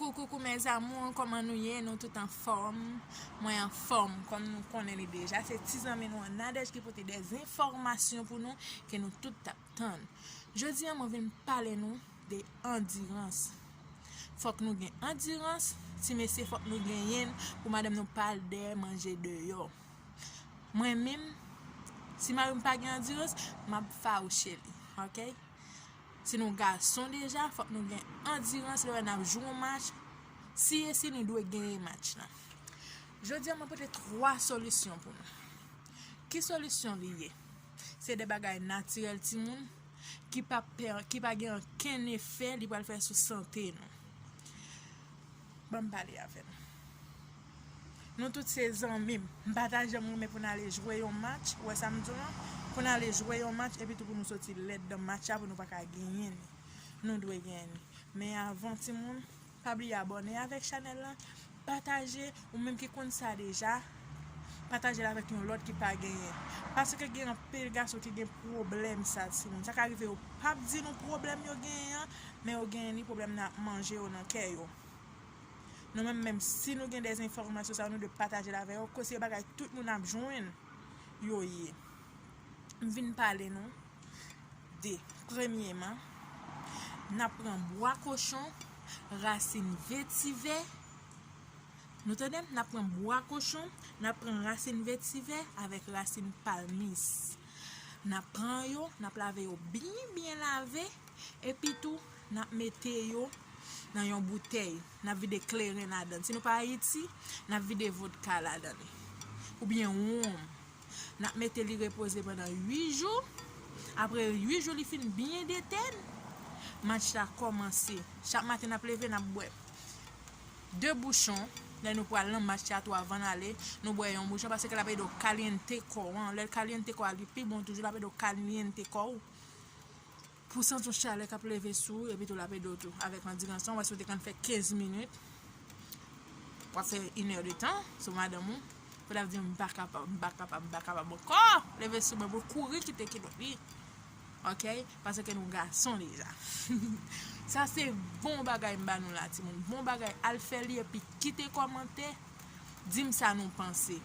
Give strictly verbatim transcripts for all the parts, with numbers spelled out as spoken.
Coucou, coucou mes amours, kòman nou ye? Nou tout anfòm? Mwen anfòm, kòm nou konnen li deja. Se ti zanmi nou an Nadège ki pote des enfòmasyon pou nou ke nou tout t ap tann. Jodi a, mwen vin pale nou de andirans. Fòk nou gen andirans, ti mesye, fòk nou genyen l pou madanm nou pa al dèyè manje deyò. Mwen menm, si mari m pa gen andirans, m ap fawouche li, oke? Si nou gason deja, fòk nou gen andirans lè n ap jwe yon match. Si e si nou dwe genyen match lan. Jodi a, mwen pote twa solisyon pou nou. Ki solisyon li ye? Se de bagay natirèl, timoun, ki pa pè, ki pa gen ankenn efè li pral fè sou sante nou. Ban m pale avè nou. Nou tout se zanmi m. M pa ta janm renmen pou n ale jwe yon match, ou wè sa m di w lan? Pou n ale jwe yon match, epi tou pou nou soti lèd nan match la, pou nou pa ka genyen li. Nou dwe genyen li. Men avan, timoun, pa bliye abòne avèk chanèl la. Pataje, ou menm ki konn sa deja, pataje l avèk yon lòt ki pa genyen. Paske gen anpil gason ki gen pwoblèm sa, timoun. Sa ka rive yo p ap di nou pwoblèm yo genyen an, men yo genyen ni pwoblèm nan ap manje yo nan kè yo. Nou menm, menm si nou gen de enfòmasyon sa yo, nou dwe pataje l avè yo, koz se bagay tout moun ap jwenn yo ye. M vin pale nou de, premyeman, n ap pran bwa kochon, rasin vetivè. Nou tande m? N ap pran bwa kochon, n ap pran rasin vetivè avèk rasin palmis. N ap pran yo, n ap lave yo byen, byen lave, epi tou, n ap mete yo nan yon boutèy. N ap vide kleren ladan l. Si nou pa Ayiti, n ap vide vodka ladan li. Oubyen wonm. N ap mete li repoze pandan uit jou. Apre uit jou, li fin byen detèn. Match la kòmanse. Chak maten n ap leve, n ap bwè de bouchon. Lè nou pral nan match la tou, avan n ale, nou bwè yon bouchon, paske l ap ede w kalyante kò w an. Lè l kalyante kò a, li pi bon toujou, l ap ede w kalyante kò w. Pou w santi yon chalè k ap leve sou ou, epi tou l ap ede w tou avèk andirans lan. Ou wè, si w te konn fè kenz minit, w ap fè inèdetan sou madanm ou. Pou l ap di, "M pa kapab, m pa kapab, m pa kapab ankò." Leve sou mwen pou kouri kite kilòt li. Oke? Paske nou gason deja. Sa se bon bagay m ba nou la, timoun. Bon bagay, al fè li epi kite kòmantè. Di m sa nou panse.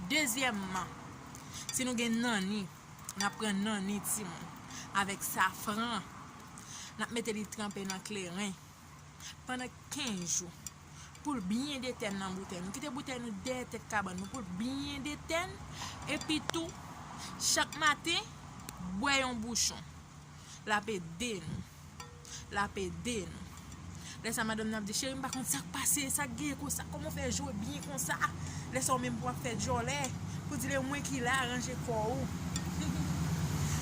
Dezyèmman, si nou gen nanni, n ap pran nanni, timoun, avèk safran. N ap mete li tranpe nan kleren pandan kenz jou, pou l byen detèn nan boutèy nou. Kite boutèy nou dèyè tèt kabann nou, pou l byen detèn. Epi tou, chak maten, bwè yon bouchon. L ap ede nou. L ap ede nou. Lè sa, madanm nan ap di, "Cheri, m pa konn sa k pase, sa k genyen konsa, kòman w fè jwe byen konsa?" Lè sa, ou menm pou w ap fè djòlè, pou di, "Lè mwen ki la, ranje kò ou."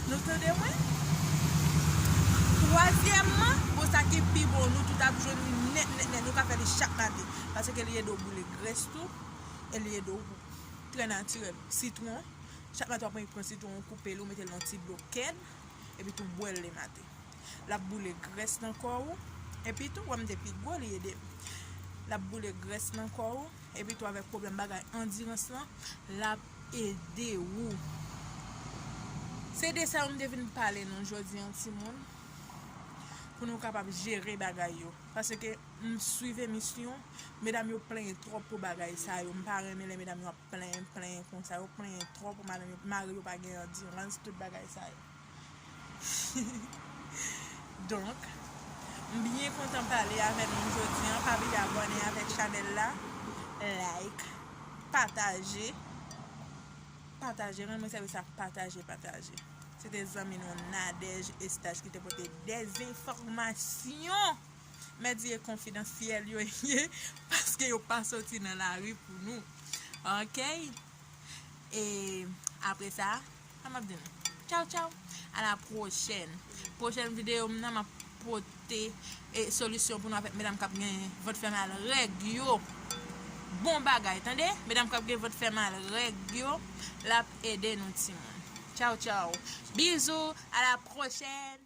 Nou tande mwen? Twazyèmman, bon, sa ki pi bon, nou tout ap jwenn li nèt, nèt, nèt. Nou ka fè li chak maten. Paske li ede w boule grès tou, e li ede w trè natirèl. Sitwon, chak maten w ap pran sitwon, ou koupe l, ou mete l nan ti dlo kèd, epi tou bwè l lematen. L ap boule grès nan kò ou. Epi tou, wè m te pi gwo, li ede m. L ap boule grès nan kò ou. Epi tou, avèk pwoblèm bagay andirans lan, l ap ede ou. Se de sa yo m te vin pale nou jodi an, timoun. Pou nou kapab jere bagay yo. Paske m swiv emisyon, medam yo plenyen twòp pou bagay sa yo. M pa renmen lè medam yo ap plenyen, plenyen konsa. Yo plenyen twòp pou madanm yo, mari yo pa gen andirans, tout bagay sa yo. Donk, m byen kontan pale avè nou jodi an. Pa bliye abòne avèk chanèl la, like, pataje. Pataje, rann mwen sèvis ak pataje, pataje. Se te zanmi nou Nadège Eustache ki te pote des enfòmasyon. Men di e konfidansyèl yo ye, paske yo pa soti nan lari pou nou. Oke? E apre sa, sa m ap di nou? Tchaw, tchaw. A la pwochèn. Pwochèn videyo m nan, m ap pote, e, solisyon pou nou avèk medam k ap gen vant fè mal règ yo. Bon bagay, tande? Medam k ap gen vant fè mal règ yo, l ap ede nou, timoun. Tchaw, tchaw. Bizou, a la pwochèn.